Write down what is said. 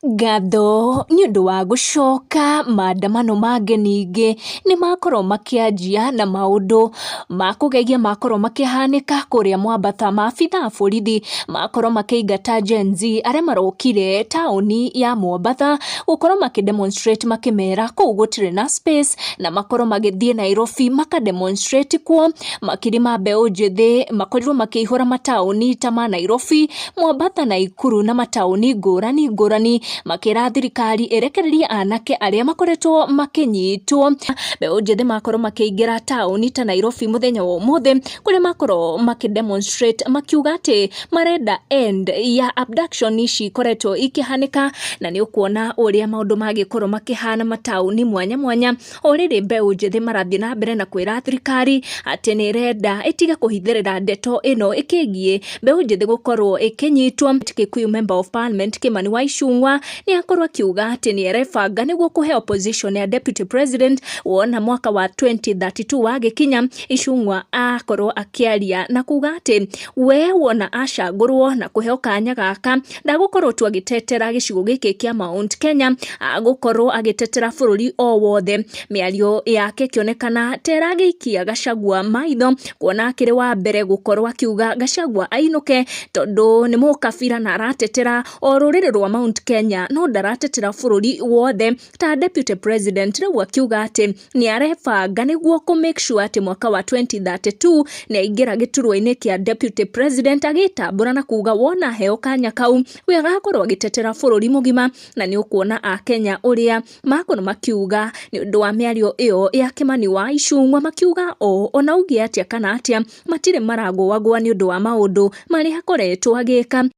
Ngatho nĩ ũndũ wa gũcoka maandamano mangĩ ningĩ nĩ makorwo makĩanjia na maũndũ ma kũgegia makorwo makĩhanĩka kũrĩa Mwambatha. Maabitha a borithi makorwo makĩingata Gen Z arĩa marokire taũni ya Mombatha gũkorwo makĩ demonstrate makĩmera kũu gũtirĩ na space na makorwo magĩthiĩ Nairobi maka demonstrate kuo. Makiri ma mbeũ njĩthĩ makorirwo makĩihũra mataũni ta ma Nairobi, Mombatha, Naikuru na mataũni ngũrani ngũrani makĩra thirikari ĩrekererie anake arĩa makoretwo makĩnyitwo. Mbeũ njĩthĩ makorwo makĩingĩra taũni ta Nairobi mũthenya wa ũmũthĩ kũrĩa makorwo makĩ demonstrate makiuga atĩ marenda end ya abduction ici ikoretwo ikĩhanĩka, na nĩ ũkuona ũrĩa maũndũ magĩkorwo makĩhana mataũni mwanya mwanya. O rĩrĩ mbeũ njĩthĩ marathiĩ na mbere na kwĩra thirikari atĩ nĩ ĩrenda ĩtige kũhithĩrĩra ndeto ĩno ĩkĩgiĩ mbeũ njĩthĩ gũkorwo ĩkĩnyitwo. Kikuyu Member of Parliament Kimani wa Ichung'wa nĩ akorwo akiuga atĩ nĩ arebanga nĩguo kũheo position ya Deputy President wona mwaka wa 2032 wagĩkinya. Ichung'wa akorwo akĩaria na kuga atĩ we wona acagũrwo na kũheo kanya gaka, ndagũkorwo tu agĩtetera gĩcigo gĩkĩ kĩa Mount Kenya, agũkorwo agĩtetera bũrũri o wothe. Mĩario yake ĩkĩonekana ta ĩragĩikia Gachagua maitho, kuona akĩrĩ wa mbere gũkorwo akiuga Gachagua ainũke tondũ nĩ mũkabira na aratetera o rũrĩrĩ rwa Mount Kenya no ndaratetera bũrũri wothe ta Deputy President. Rĩu akiuga atĩ nĩ arebanga nĩguo kũ make sure atĩ mwaka wa 2032 nĩ aingĩra gĩturwa-inĩ kĩa Deputy President, agĩtambũra na kuga wona heo kanya kau we agakorwo agĩtetera bũrũri mũgima. Na nĩ ũkuona Akenya ũrĩa makorwo makiuga nĩ ũndũ wa mĩario ĩyo ya Kimani wa Ichung'wa, makiuga o ona uge atĩa kana atĩa matirĩ maragũagũa nĩ ũndũ wa maũndũ marĩa akoretwo agĩka.